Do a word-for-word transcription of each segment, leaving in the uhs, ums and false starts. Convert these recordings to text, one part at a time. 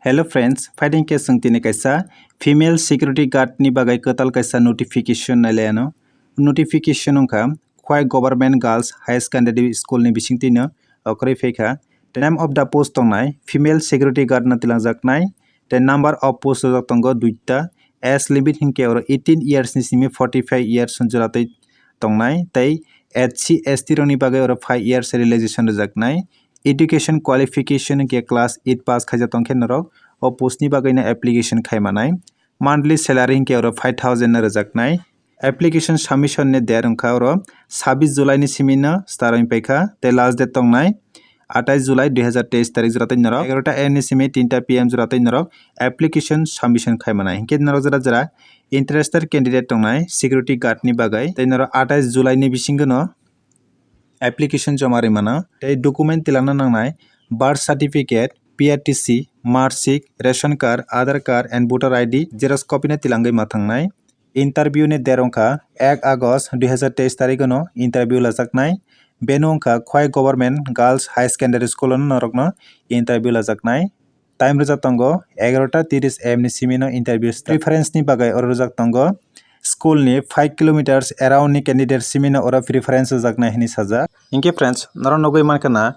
Hello friends, phaidi khe chwng tini kaisa female security guard ni bagwi kwtal kaisa notification nailaiano. Notification wngkha Khowai Government Girls Higher Secondary School ni bisingtwino okrwi phaikha. The name of the post tongnai female security guard no tilangjaknai. The number of post rok tongo duita. Age limit hinkhe oro eighteen years ni simi forty five years jora twi tongnai tei S C S T rokni bagwi oro five years relaxation rwjaknai. Education qualification hinkhe class eight pass khaijak tongkhe norok o post ni bagwino application khaimanai. Monthly salary hinkhe oro five thousand no rwjaknai. Application submission ni date wngkha oro sabis July ni simi no start wng paikha tei last date tongnai atais July dui hazar teis tarik jora tei norok egarota A M ni simi tinta P M jora tei norok application submission khaimanai. Hinkhe norok jora jora interested candidate tongnai security guard ni bagwi tei norok atais July ni bisingo no application joma rwimano tei document tilangna nangnai birth certificate, P R T C, marksheet, ration card, Aadhaar card and voter I D xerox copy no tilangwi mathangnai. Interview ni date wngkha ek August dui hazar teis tarikh no interview lajaknai. Venue wngkha Khowai Government Girls Higher Secondary School no norokno interview lajaknai. Time rwjak tongo egarota tiris A M ni simi no interview start. Preference ni bagwi oro rwjak tongo school ni five kilometers around ni candidate simi no oro preference rwjaknai hinwi sajak. Hinkhe friends, norok nugwi mankha na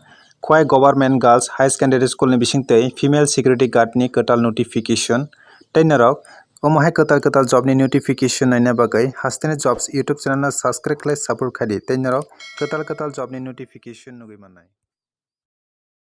Khowai Government Girls Higher Secondary School ni bisingtwi female security guard ni kwtal notification. Tei norok omo hai kwtal kwtal job ni notification naina bagwi Hasteni Jobs YouTube channel no subscribe khlai support khaidi tei norok kwtal kwtal job ni notification nugwi mannai.